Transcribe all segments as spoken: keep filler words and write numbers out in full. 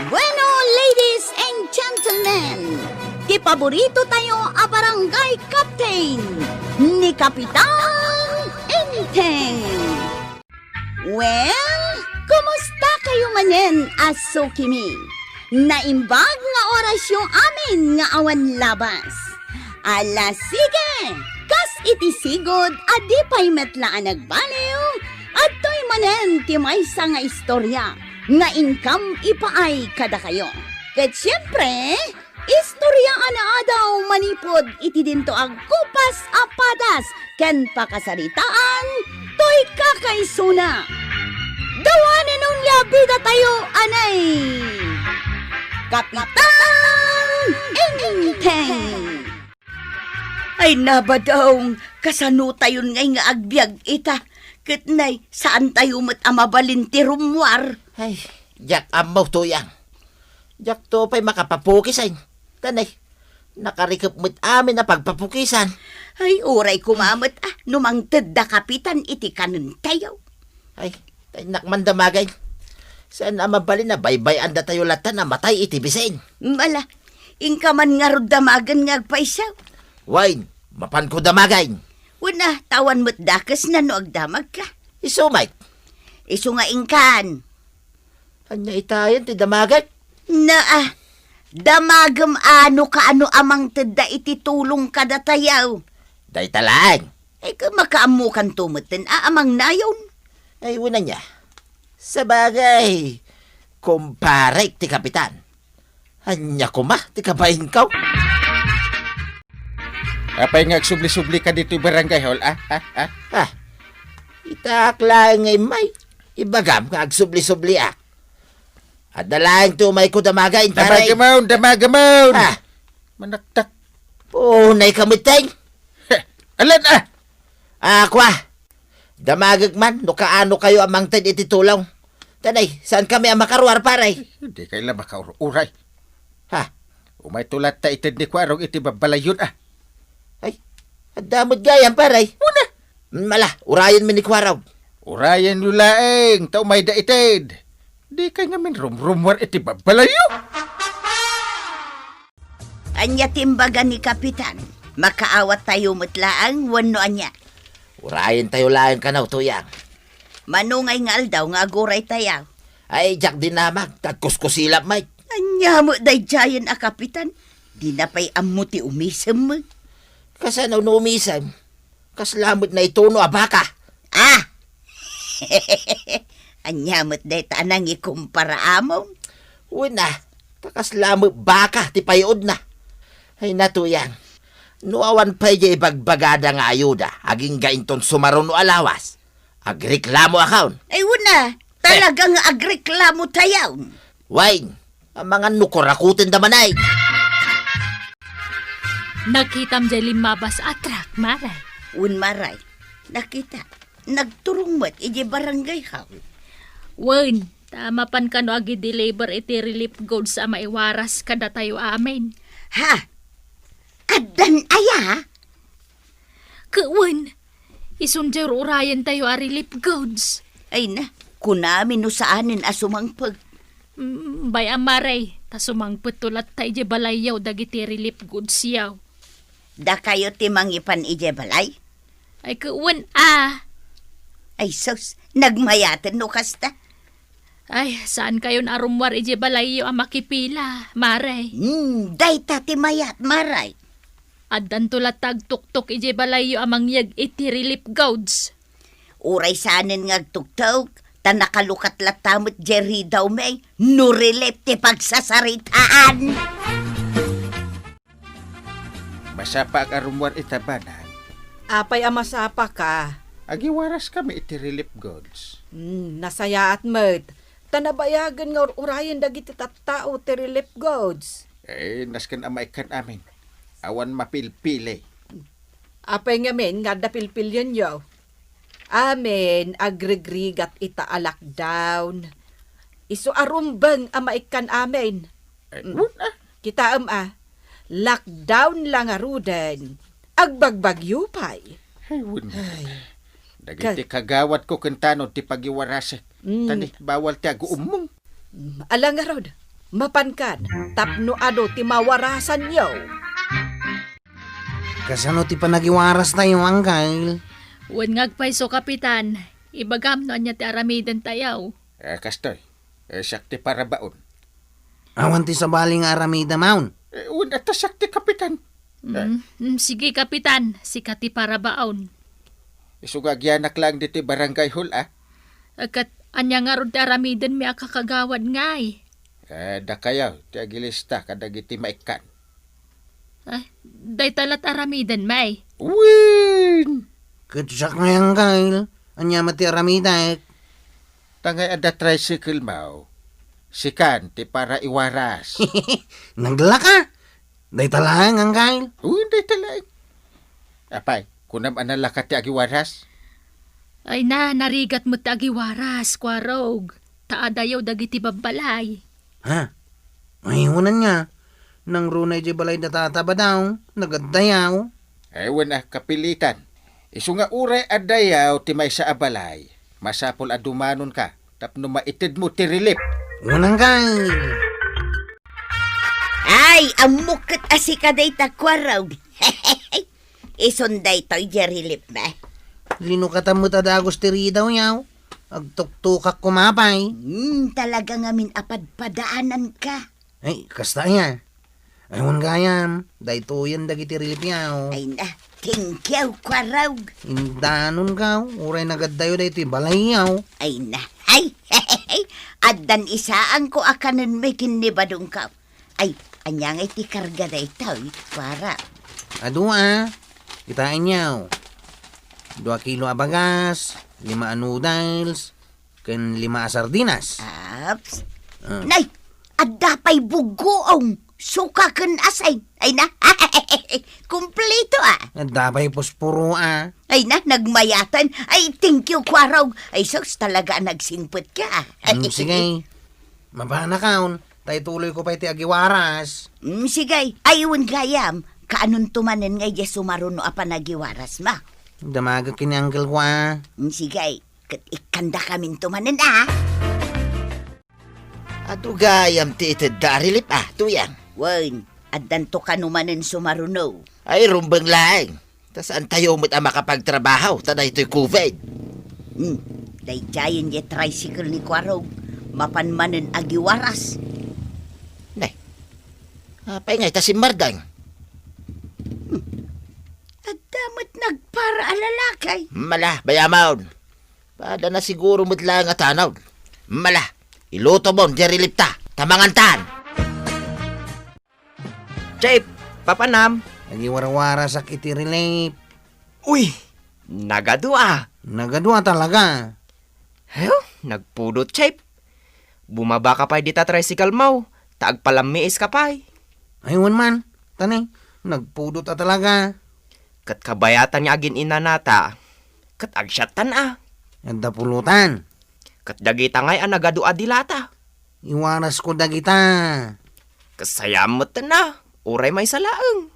Bueno, ladies and gentlemen, ti paborito tayo a barangay captain, ni Kapitan Enteng. Well, kumusta kayo manen a sukimi? Naimbag nga orasyo amin nga awan labas. Ala, sige! Kas iti sigud a di pay met la a nagbaliw, adtoy manen ti maysa nga istorya nga inkam ipaay kadakayo. Ket siempre, istorya a naadaw manipud iti dinto a kupas a padas ken pakasaritaan toy kakaisuna. Dawanen unay a bidatayo, anay! Kapitan Enteng! Ay, nabadong, kasanotayon ngay nga agbiag ita? Ket nay, saantayo met a mabalin ti rummuar. Ay, diak ammo, Tuyang. Diakto pay makapapukis, ay. Tanay, nakarikep met amin a pagpapukisan. Ay, uray koma met, ah, no mangted da kapitan iti kanentayo. Ay, tay, nakman damagay. Saan a mabalin a baybay-an datayo latta a matay iti bisin? Mala, inka man ngarud damagen nga agpaysaw. Wen, mapanko damagay. Wen a, ta awan met dakesna no agdamagka. Isu met. Isu nga inkan. Ania itayen ti damagek? Naa, damagem a no kaano a mangtedda iti tulong kadatayo. Dayta laeng. Ay, ka makaammokanto metten a amangnayon. Ay, wen ania. Sabagay, kumparek ti kapitan. Ania koma ti kabainko? Apay nga agsubli-sublika ditoy barangay hall, ah? Ah, ah? Ah, itaak laeng nga immay. Ibagam nga agsubli-subliak. Adda laeng ti umayko damagay, pare. Damagamon, damagamon! Ah. Manaktak. Unayka metten. Heh, alan, ah? Ah, kua. Damagek man no kaano kayo a mangted iti tulong. Tanay, saankami a makaruar, pare? Dikay la makaur-uray. Ha? Umayto latta ited ni Kuarog iti babbalayyon, ah. Ay, adda met gayam, pare. Una. Mala, urayenmi ni Kuarog. Urayenyo laeng, ta umayda ited. Dikay ngamin rumrummuar iti babbalayyo. Ania ti imbaga ni Kapitan? Makaawattayo met laeng wenno ania? Urayentayo laeng kano, Tuyang. Mano ngay nga aldaw nga aguraytayo? Ay, diak dinamag, ta agkuskusilap met. Ania met daydiayen a kapitan? Dina pay ammo ti umisem. Kasano no umisem? Kasla met naituno a baka. Ah! Ania met dayta a nangikumpara among? Wen a, ta kasla met baka ti payuodna. Ay, natuyang, no awan pay diay ibagbagada nga ayuda, agingga inton sumaruno a lawas, agreklamo akon. Ay, wen a, talaga nga agreklamo tayon. Wen, amangan no kurakuten da manay. Nakitam diay limmabas a truck, Maray? Wen, Maray. Nakita. Nagturong met idiay barangay hall. Wen, ta mapan kano agi-deliver iti relief goods a maiwaras kadatayo amin. Ha? Addan aya? Ket wen, isun diay ur-urayentayo a relief goods. Ay na, kunami no saanen a sumangpet. Mm, bay-am, Maray, ta sumangpetto latta idiay balayyo dagiti relief goods yaw. Dakayo ti mangipan idiay balay? Ay, ket wen a. Ay, sus, nagmayaten no kasta. Ay, saankayon a rummuar idiay balayyo a makipila, Maray. Hmm, dayta ti mayat, Maray. Addanto latta agtuktok idiay balayyo a mangyeg iti relief goods. Uray saanen nga agtuktok, ta nakalukat latta met diay ridawmi no relief ti pagsasaritaan. Masapaak a rummuar ita, banag. Apay a masapaka? Agiwaraskami iti relief goods. Hmm, nasayaat met. Ta nabayagen nga ur-urayen dagiti tattao ti relief goods. Eh, nasken a maikkan amin. Awan mapilpili. Apay ngamin nga adda pilpilienyo? Amin, agrigrigat ita a lockdown. Isu a rumbeng a maikkan amin. Eh, mm. Wen a. Kitaem a, lockdown la ngaruden. Agbagbagyo pay. Ay, wen. Ay. Dagiti kagawatko ken tanod ti pagiwarasek. Mm. Tani, bawal ti aguummong. Mm, ala ngarud. Mapankan tapno adu ti mawarasanyo. Kasano ti panagiwarastayo, Angkel? Wen nga agpayso, Kapitan. Ibagam no ania ti aramidentayo. Eh, kastoy. Eh, siak ti parabaon. Awan ti sabali nga aramidem, awn? Eh, wen, ta siak ti kapitan. Mm, mm, sige, Kapitan. Sika ti parabaon. Isu nga agyanak laeng ditoy barangay hall, a? Eh, ket ania ngarud ti aramidenmi a kakagawad ngay? Eh, dakayo ti agilista kadagiti maikkan. Eh, dayta la't aramidenmi. Wen! Ket siak nga, Angkel, ania met ti aramidek? Ta ngay adda tricycle mo, sikan ti para iwaras. Naglaka? Dayta laeng, Angkel? Wen, dayta laeng. Apay, kunam a nalaka ti agiwaras? Ay na, narigat met ti agiwaras, Kuarog. Ta adayo dagiti babbalay. Ha? Ay, wen ania. Nangruna idiay balay da Tata Badaw, nagaddayaw. Ay, wen a, kapilitan. Isu nga uray addayaw ti maysa a balay, masapul a dumanonka tapno maitedmo ti relief. Wen, Angkel. Ay, ammok ket a sika dayta, Kuarog. Isun daytoy diay relief, eh. Linukatan met a dagus ti ridawyo. Agtuktokak koma pay. Hmm, talaga ngamin a padpadaananka. Ay, kasta aya. Ay, wen gayam, daytoyen dagiti reliefyo. Ay na, thank you, Kuarog. Indanonka, uray nagaddayo daytoy balayyo. Ay na, ay, addan isaanko a kanenmi ken ni badongko. Ay, ania ngay ti karga daytoy, Kuarog? Adu a, kitaenyo. Dua kilo a bagas, lima a noodles, ken lima a sardinas. Aps. Ah. Nay, adda pay buggoong, suka ken asin. Ay na, kumpleto a. Adda pay posporo a. Ay na, nagmayatan. Ay, thank you, Kuarog. Ay, sus, talaga a nagsingpet ka. Mm, sige. Mapanakon, ta ituloy ko pay ti agiwaras. Mm, sige. Ay, wen gayam, kaanonto manen nga idiay sumaruno a panagiwarasmo? Damagek ken ni uncle ko a. Mm, sige. Ket ikkandakaminto manen a. Adu gayam ti itedda a relief a, Tuyang? Wen, addanto kano manen sumaruno. Ay, rumbeng laeng. Ta saantayo met a makapagtrabaho ta daytoy covid. Hmm, daydiayen diay tricycle ni Kuarog. Mapan manen agiwaras. Ne. Apay ngay ta simmardeng? Hmm. Adda met nagpara a lalaki. Mala, bayamon. Adda na siguro met laeng a tanod. Mala, ilutomon diay relief ta, ta mangantan. Chief, papanam? Agiwarwarasak iti relief. Uy, nagadu a. Nagadu a talaga. Hew, nagpudot, Chief. Bumabaka pay dita tricycle mo, ta agpalammiiska pay. Ay, wen man, ta ne, nagpudot a talaga. Ket kabayatan nga agin-inanata, ket agsiattan a. Adda pulutan. Ket dagita ngay a nagadu a dilata. Iwarasko dagita. Kasayam metten a, uray maysa laeng.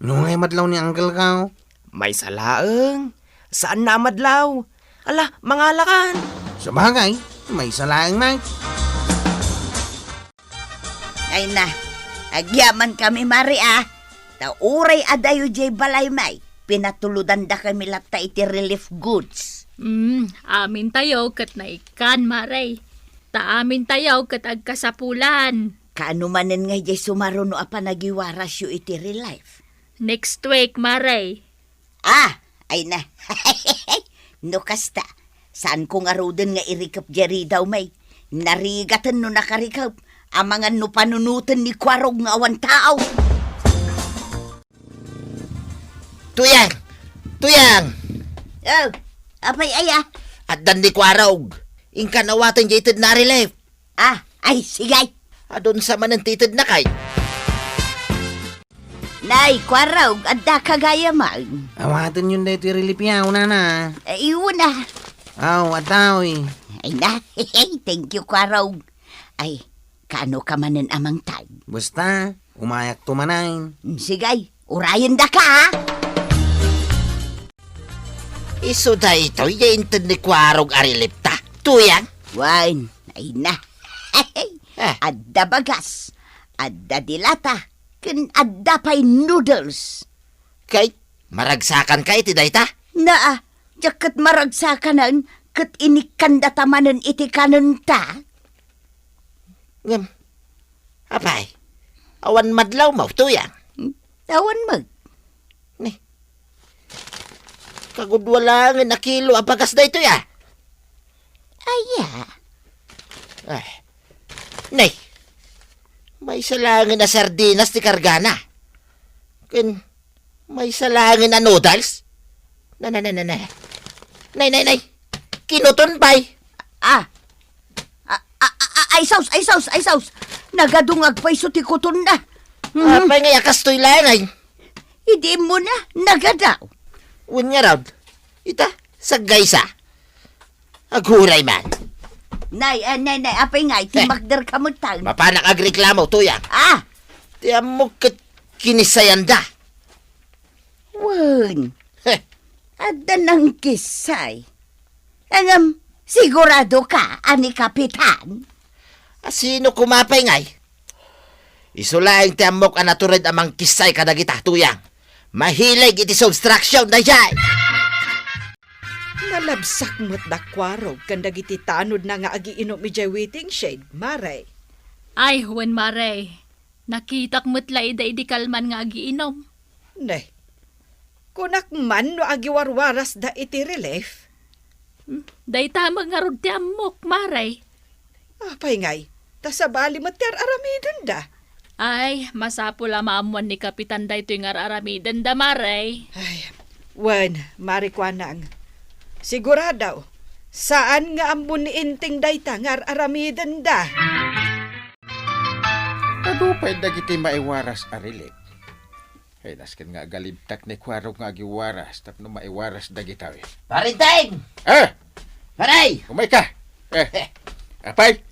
No ngay madlaw ni uncle ko? Maysa laeng. Saanna a madlaw. Ala, mangalakan. Sabagay, maysa laeng, Mike. Ay na, agyamankami, Mari, a. Ta uray adayo diay balay, Mike. Pinatulodandakami latta iti relief goods. Mm, amintayo ket naikkan, Mare. Ta amintayo ket agkasapulan. Kaano manen nga idiay sumaruno a panagiwarasyo iti relief? Next week, Mare. Ah, ay na. No kasta, saanko ngaruden nga irikep diay ridaw, May. Narigaten no nakarikep, amangan no panunoten ni Kuarog nga awan tao. Tuyang! Tuyang! Oh, apay aya? Addan ni Kuarog. Inkan awaten diay itedna a relief. Ah, ay, sige. Adun sa manen ti itedna kay. Nay, Kuarog, adda ka gayam. Awatenyon daytoy relief yaw, nana. Eh, iwan na. Aw, ataw eh. Ay na, thank you, Kuarog. Ay, kaano ka manen a mangted? Basta, umayakto manen. Mm, sige, urayen da ka, ha? Isu daytoy ya inted ni Kuarog a relief ta. Tuyang? Wen, ay na. Ah. Adda bagas, adda dilata, ken adda pay noodles. Kay, maragsakanka iti dayta? Naa, diak ket maragsakanen ket inikkandata manen iti kanenta. Ngem, apay, awan madlawmo, Tuyang? Hmm? Awan met. Ni, kagudua laengen a kilo a bagas daytoy, a. Aya? Ay. Nay, maysa laengen a sardinas ti kargana. Ken maysa laengen a noodles. Na, na, na, na, na. Nay, nay, nay. Kinuton pay. Ah. A, a, a, a, ay sus, ay sus, ay sus. Nagadungag pay isu ti kutonda. Mhm. Apay ngay a kastoy laeng ay? Idi immuna, nagadaw. Wen ngarud, ita, saggaysa. Aguray man. Nay, ah, nay, nay, apay ngay, eh, timakderka met tan. Mapanak agreklamo, Tuyang. Ah! Ti ammok ket kinisayanda. Wen. Heh. Adda nangkissay. Ngem, siguradoka a ni Kapitan? A sino koma pay ngay? Isu laeng ti ammok a natured a mangkissay kadagita, Tuyang. Mahilig iti subtraction daydiay. Nalabsak met da Kuarog ken dagiti tanodna nga agiinom idiay waiting shed, Mare. Ay, wen, Mare. Nakitak met la ida idi kalman nga agiinom. Ne, kunak man no agiwarwarasda iti relief? Hmm, dayta met ngarud ti ammok, Mare. Apay ngay, ta sabali met ti ar-aramidenda. Ay, masapul a maammuan ni Kapitan daytoy nga ar-aramidenda, Mare. Ay, wen, Mare Kuanang. Sigurado, saan nga ammo ni Inting dayta nga ar-aramidenda. Adu pay dagiti maiwaras a relief. Ay, nasken nga agalibtak ni Kuarog nga agiwaras tapno maiwaras dagitoy. Pare Inting! Eh! Pare! Umayka! Eh, eh, apay?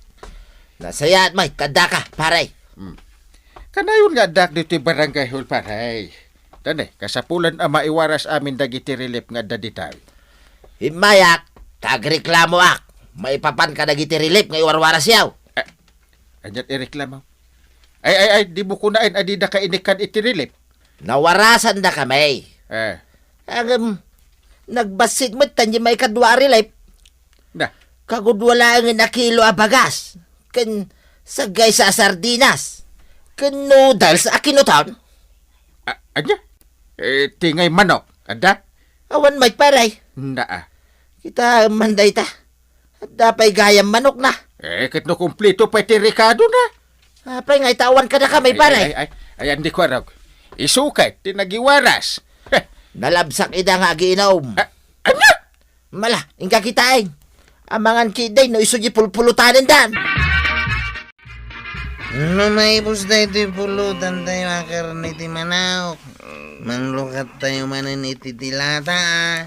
Nasayaat met, kaddaka, pare. Hmm. Kanayon nga addak ditoy barangay hall, pare. Dane, kasapulan a maiwaras amin dagiti relief nga adda ditoy. Immayak, ta agreklamoak. Maipapan kadagiti relief nga iwarwarasyo. Eh, aniat ireklamo? Ay, ay, ay, dimo kunaen a didaka inikkan iti relief? Nawarasandakami. Eh. Ngem, nagbassit met tan di maikadua a relief. Na. Kagudua laengen a kilo a bagas, ken saggaysa a sardinas, ken noodles a kinuton. A-, ania? Eh, ti ngay manok, adda? Awan met, pare. Naa. Kitaem man dayta. Adda pay gayam manokna. Eh, ket no kumpleto pay ti rekadona. Apay nga itaw kadakami, pare? Ay, ay, ay, ay, andi Kuarog. Isu ket ti nagiwaras. Heh. Nalabsak ida nga agiinom. Ah, ania? Mala, inka kitaen. Amangan ketdi no isu di pulpulotanendan. No maibus daytoy pulutantayo a karne ti manok, manglukattayo manen iti dilata.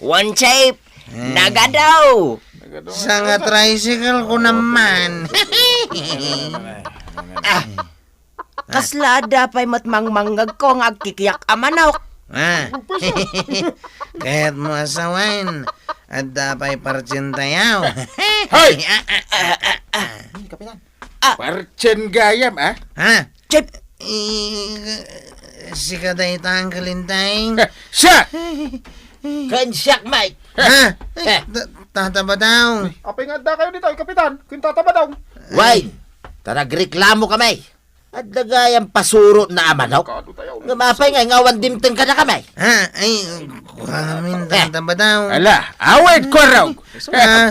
One shape. Eh. Nagadaw. Sanga tricycle ko naman. Ah, kasla adda pay met mangmangngegko nga agkikiak a manok. Ah. Kayat mo asawen, adda pay partsentayaw. Hoy! Ah, ah, ah, ah, ah. Kapitan. Ah. Partsen gayam, ah? Ha? Chip. Eh, sika dayta, Uncle Inting? Eh, siya! Ken siak, Mike. Ha? Eh. Ta-, Tata Badaw. Apay nga adda kayo dita, Kapitan? Ken Tata Badaw. Why? Ta nagreklamo kami. Adda gayam pasurotna a manok. Kado tayo. Nga mapay nga, nga awan dimteng kadakami. Ha? Ay, kuan ngamin, Tata Badaw. Ala, awit, Kuarog. Ah,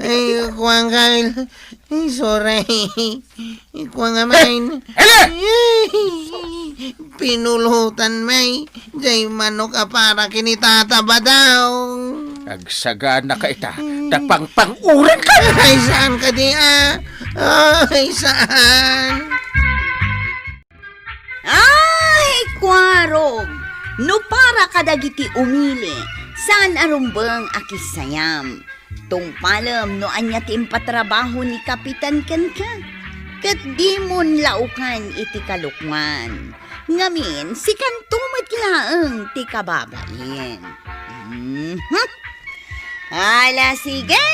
ay, kuan, Kyle. Ay, sorry. Ikuan ngamin. Eh, ala! Pinulutan may jay manok a para kini Tata Badaw. Agsagana ka ita, ta pangpang-uran ka. Ay, saan ka di, ah? Ay, saan? Ay, Kuarog! No para kadagiti umili, saan a rumbeng a kissayam. Tungpalem no ania ti impatrabaho ni Kapitan kenka, ket dimon laukan iti kalukwan. Ngamin, sikanto met laeng ti kababain. Mhm. Ala, sige!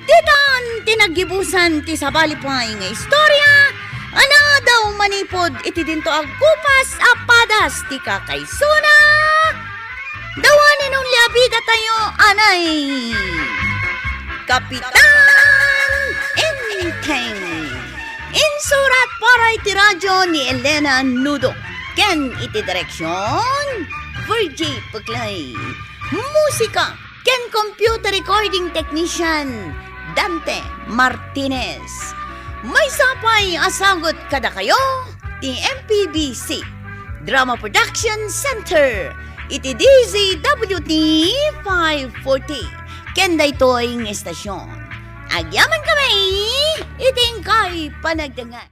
Dita Ti naggibusan ti sabali pay nga istorya, a nadaw manipud iti dinto agkupas a padas ti kakaisuna, the one and only a bidatayo, anay, Kapitan Enteng. Insurat para iti radyo ni Elena Nudo, ken iti direksyon, Virgie Puclay. Musika ken computer recording technician, Dante Martinez. Maysa pay a sagut kadakayo ti M P B C Drama Production Center iti D Z W T five forty ken daytoy nga estasyon. Agyaman kami iti inkay panagdangat.